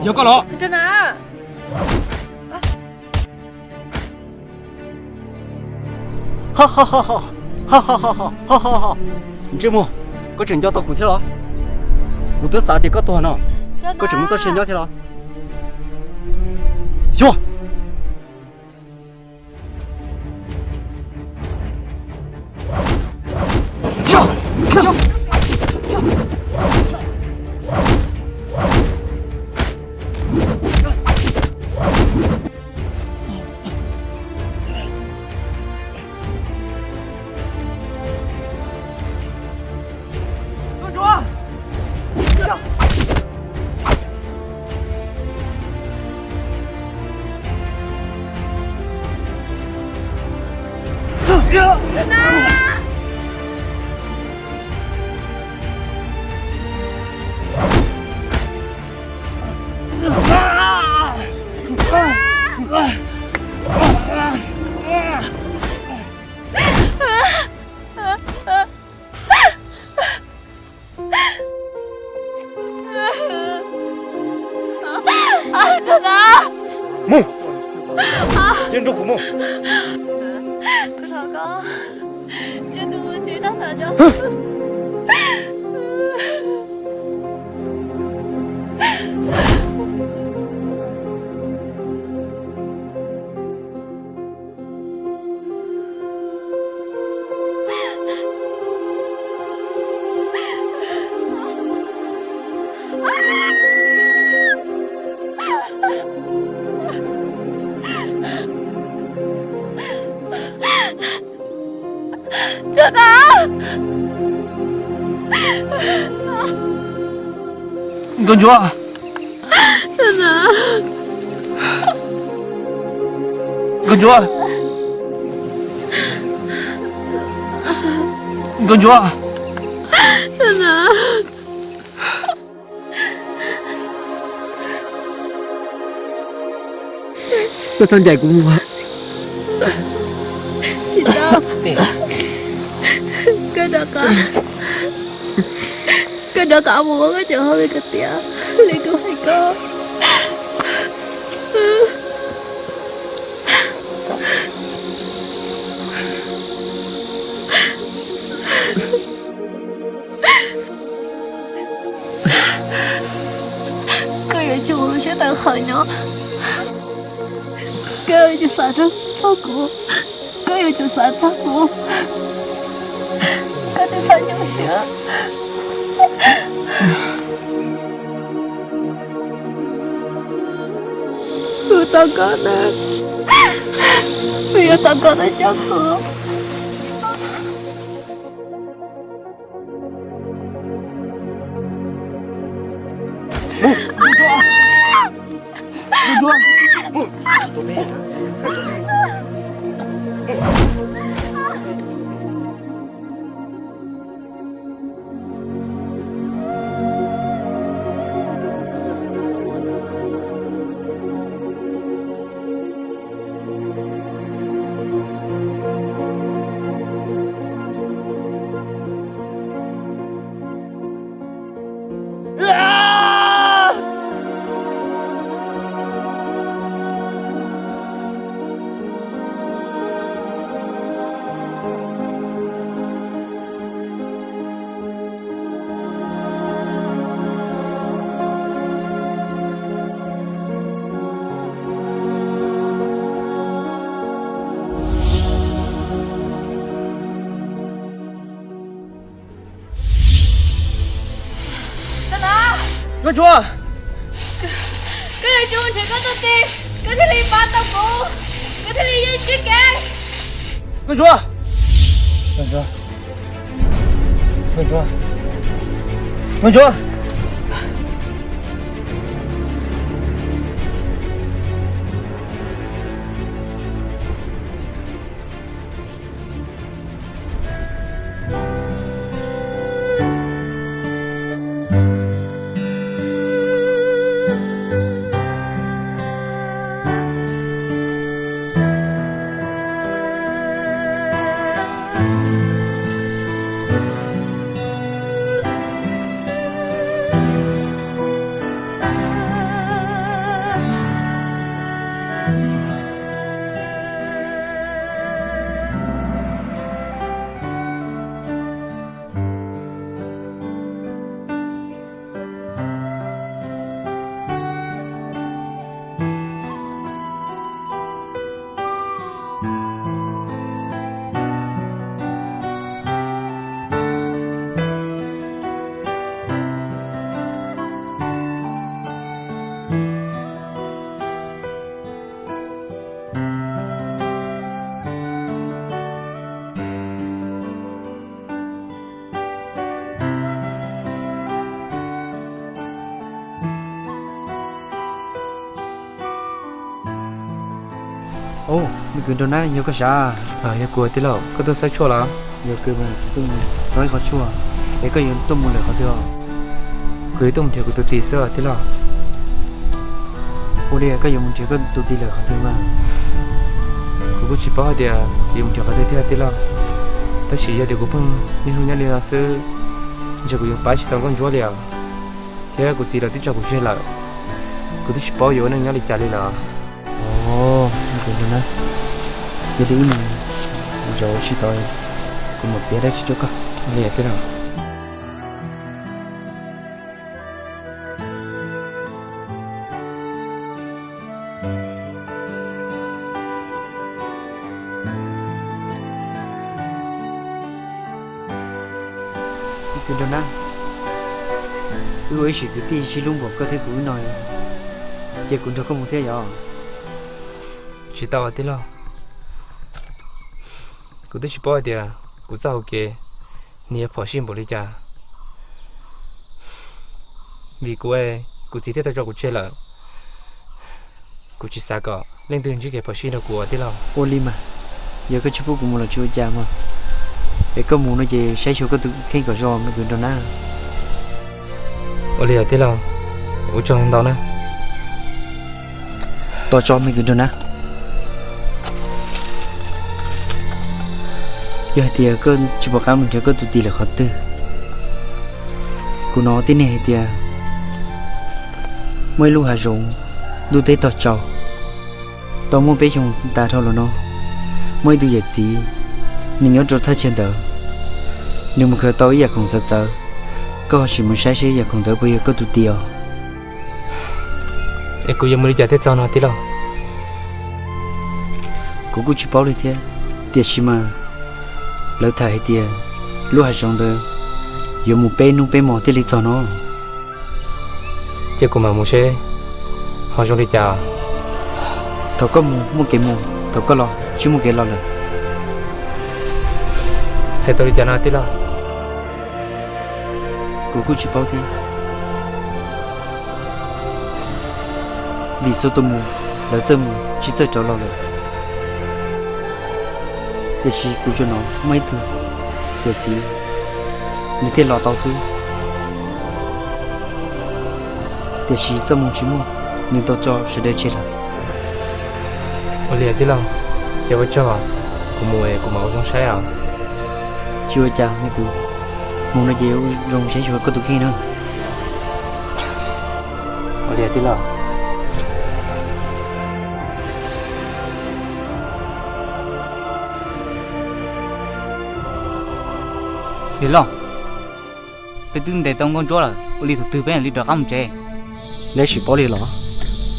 Yog koj los? Ntsej muag, koj tseem nco tau kuv thiab los? Kuv twb xav tias koj tuag no, koj tseem muaj txoj sia nyob thiab los? Xyuas! Mus, cia nrog kuv mus. Kuv thov koj, cia kuv mus nrhiav tab tom cov. Cov na! Nkauj Ntsuab! Nkauj Ntsuab! Nkauj Ntsuab! Koj txhob ncaim kuv mus. Tsis tau. Koj rov qab, koj rov qab mus ua koj cov hauj lwm kom tiav li kuv hais koj. Koj yuav tsum ua lub siab tawv qhawv nyob. Koj yuav tsum xav txog kuv. Koj yuav tsum xav txog kuv. Koj tsis txhob nyuaj siab. Kuv thov koj na, kuv yuav thov koj na, coj kuv. Nkauj Ntsuab! Koj yuav tsum nrhiav koj txoj txim, koj thiaj li pab tau kuv, koj thiaj li yeej tsis kev. Nkauj Ntsuab! Nkauj Ntsuab! Nkauj Ntsuab! Nkauj Ntsuab! Kwv nraug nab, yog koj sav? Yog kuv tij laug, koj tuaj saib tshuaj los? Yog kawg mas, kuv tuaj mus rau ib qhov tshuaj, es koj yuav tuaj mus lawm qhov twg os? Kuv yuav tuaj mus nrhiav kuv tus tis xwb tij laug. Ua li koj yuav mus nrhiav koj tus tis lawm qhov twg mas? Kuv kuj tsis paub hais tias yuav mus nrhiav qhov twg thiab tij laug, tab sis yog tias kuv pheej niaj hnub nyob li no xwb, ntshe kuv yuav pab tsis tau nkauj ntsuab li os. Thiab kuv txiv lawv twb tso kuv tseg lawm, kuv twb tsis paub yuav ua neej nyob li cas li lawm. Os, kuv nraug nab, yog li wb mus zaum ua si tod, kuv mam piav dab tsi rau koj li tij laug. Kwv nraug nab, wb ua ib sim kwv tij sib hlub npaum koj thiab kuv wb no, ces kuv nrog koj mus thiab yog? Tsis tau tij laug. Kuv twb tsis paub hais tias kuv txoj hauv kev nws yuav phom sij npaum li cas, vim kuv, kuv txiv thiaj tau tso kuv tseg lawm. Kuv tsis xav kom leej twg ntsib kev phom sij nrog kuv tij laug. Ua li mas, yog koj tsis pub kuv mus los tsis ua cas mas, es koj mus no ces saib xyuas koj tus kheej kom zoo me kwv nraug nab. Ua li os tij laug, ua tsaug ntau na. Tos tso me kwv nraug nab. Yog hais tias koj tsis pom qab mus nrhiav koj tus tis lawm qhov twg, kuv hnov tib neeg hais tias muaj ib lub hav zoov ntuj teb tog tsaus, tau muaj peb xyoos tas dhau los no, muaj ib tug yawm txiv, nws nyob rau thaj chaw ntawd, nws mus khaws tau ib yam khoom txawv txawv, koj ho sim mus saib seb yam khoom ntawd puas yog koj tus tis os. Es kuv yuav mus li cas thiaj txog no tij laug? Kuv kuj tsis paub li thiab, tiam sis mas lawv tham hais tias lub hav zoov ntawd yuav mus peb hnub peb hmos thiaj li txog no. Ces kuv mam mus seb ho zoo li cas. Thaum koj mus muaj kev mus, thaum koj los tsis muaj kev los lawm. Txhais tau li cas no tij laug? Kuv kuj tsis paub thiab, vim xuas tus mus lawv txawj mus tsis txawj rov los lawm. Tiam sis kuv tsuas hnov muaj ib tug yawm txiv, nws thiaj los tau xwb, tiam sis txoj hmoo tsis muaj, nws tau tso sawv daws tseg lawm. Ua li tij laug, ces ua tsaug, kuv mus kuv mam ua zoo saib os. Tsis ua cas me kwv, mus no ces ua zoo saib xyuas koj tus kheej na. Ua li tij laug. Yawg loj, peb twb ntes tau nkauj ntsuab lawm, ua li thaum twg peb mam li rov qab mus tsev? Neb tsis paub li los,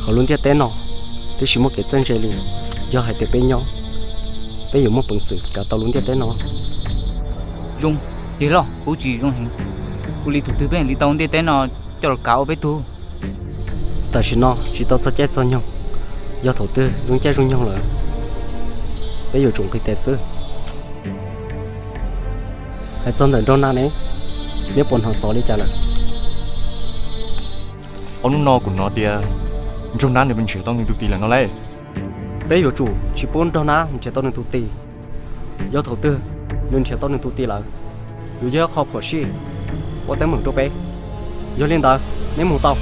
hauv lub ntiaj teb no twb tsis muaj kev txawj ntse li. Yog hais tias peb nyob, peb yuav muaj peev xwm kav tau lub ntiaj teb no. Zoo, yawg loj, kuv tsis zoo heev, ua li thaum twg peb mam li tau ntiaj teb no coj los kav ua peb tug? Tam sim no tsis tau txog caij txog nyoog, yog thaum twg zoo caij zoo nyoog lawm, peb yuav tsum nqis tes xwb. Hais txog ntawm nraug nab ne, neb puas hnov xov li cas lawm? Ob hnub no kuv hnov tias nraug nab nws nrhiav tau nws tus tis lawm no lauj. Peb yuav tsum tsis pub nraug nab nrhiav tau nws tus tis. Yog thaum twg nws nrhiav tau nws tus tis lawm, yuav yog ib qho phom sij ua teeb meem rau peb. Yog li ntawd, neb mus tau.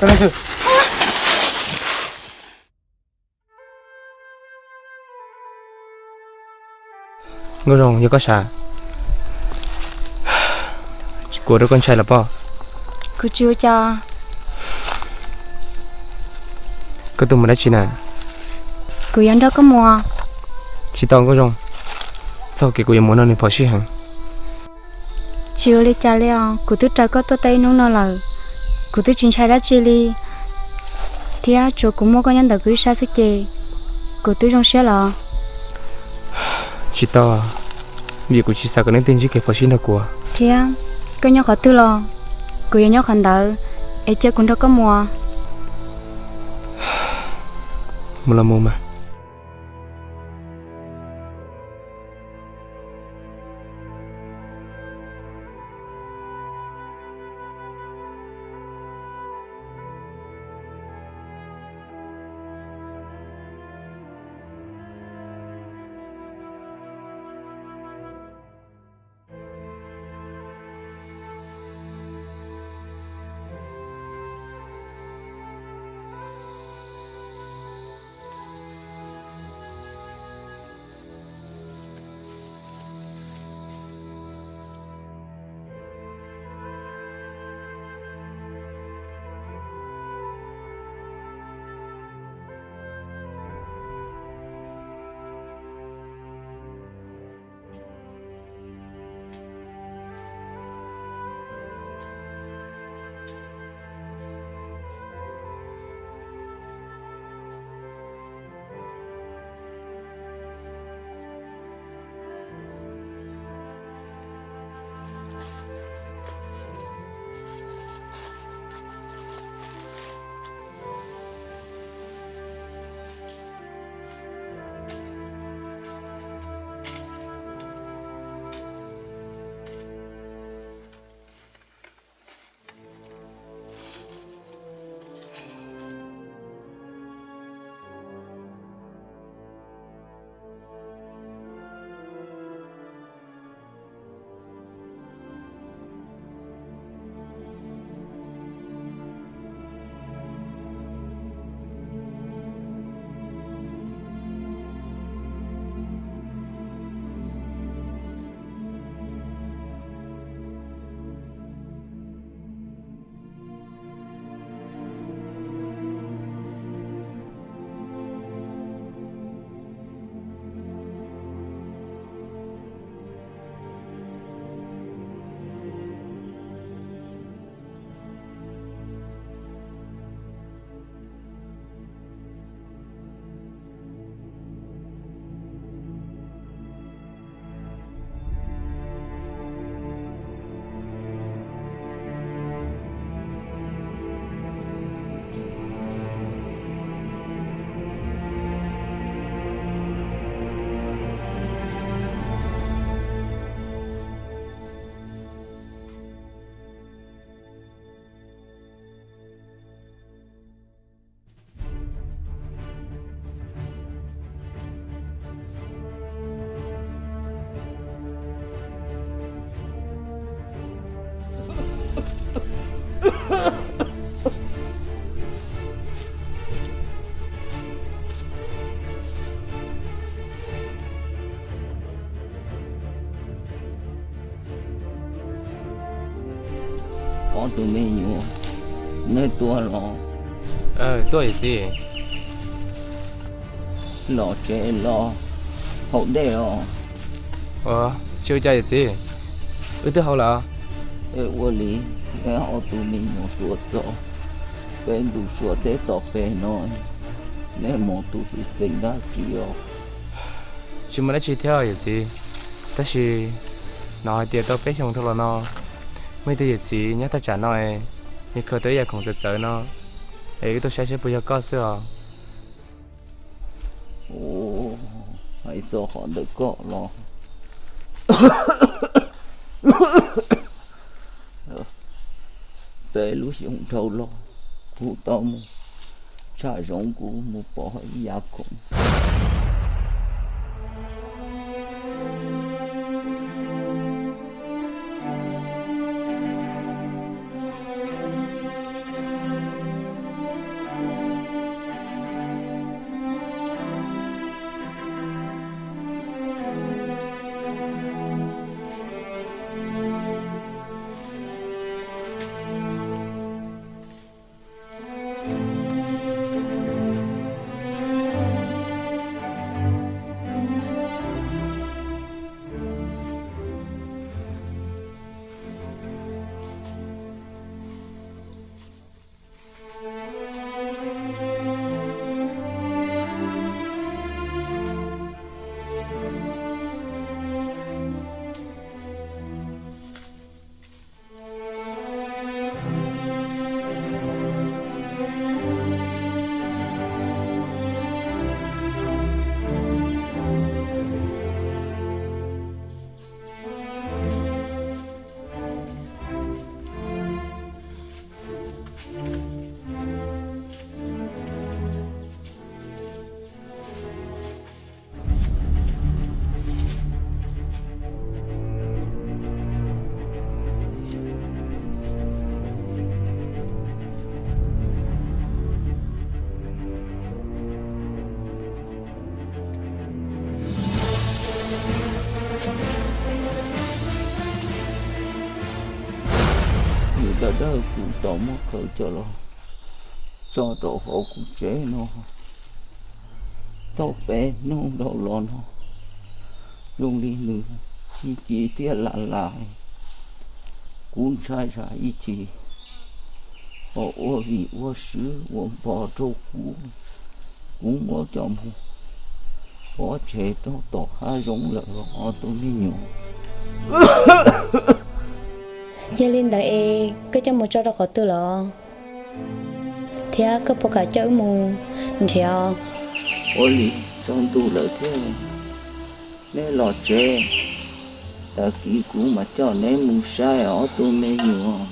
Nkauj Zoo, yog koj sav, kuv ua rau koj ntshai los pob? Kuv tsis ua cas. Koj tuaj mus dab tsi na? Kuv yuav nrog koj mus. Tsis tau Nkauj Zoo, txoj kev kuv yuav mus no nws phom sij heev. Tsis ua li cas li os, kuv twb raws koj tuaj tau ib hnub no lawm, kuv twb tsis ntshai dab tsi li, thiab tsuas kuv muaj koj nyob ntawm kuv ib sab xwb ces kuv twb zoo siab lawm. Tsis tau, vim kuv tsis xav kom leej twg ntsib kev phom sij nrog kuv. Thiab koj nyob qhov twg los kuv yuav nyob qhov ntawd, es cia kuv nrog koj mus. Mus los mus mas. Ob tug me nyuam, nej tuaj los? Tuaj yawm txiv. Los tsev los, haus dej os. Ua, tsis ua cas yawm txiv, wb twb haus lawm. Ua li, neb ob tug me nyuam tuaj txog peb ntu sua teb tom peg no, neb mus tus xwm txheej dab tsi os? Tsis muaj dab tsi thiab yawm txiv, tab sis hnov hais tias tau peb xyoos dhau los no, muaj ib tug yawm txiv nyob thaj tsam no, nws khaws tau ib yam khoom txawv txawv no, es wb tuaj saib seb puas yog koj xwb os. Hais txog qhov ntawd koj los, peb lub xyoo dhau los kuv tau mus tshaj zoov kuv mus pom ib yam khoom. Thaum kuv tau muab khawv coj los tso rau hauv kuv tsev no tau peb hnub dhau los no, zoo li nws ib ci thiaj lam lam, kuv ntshai tsam ib ci ho ua vim ua sub ua npo rau kuv, kuv muab coj mus pov tseg rau tom hav zoov lawm os tus me nyuam. Yog li ntawd es koj coj mus tso rau qhov twg lawm? Thiab koj puas kam coj wb mus nrhiav? Ua li, tsaus ntuj lawm thiab, neb los tsev, tag kis kuv mam coj neb mus saib os tus me nyuam.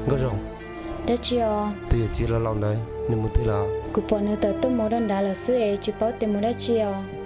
Nkauj Zoo, dab tsi os? Tus yawm txiv laus laus ntawd nws mus twg lawm? Kuv pom nws tawm tuaj mus rau nrad lawm xwb es tsis paub tias mus dab tsi os.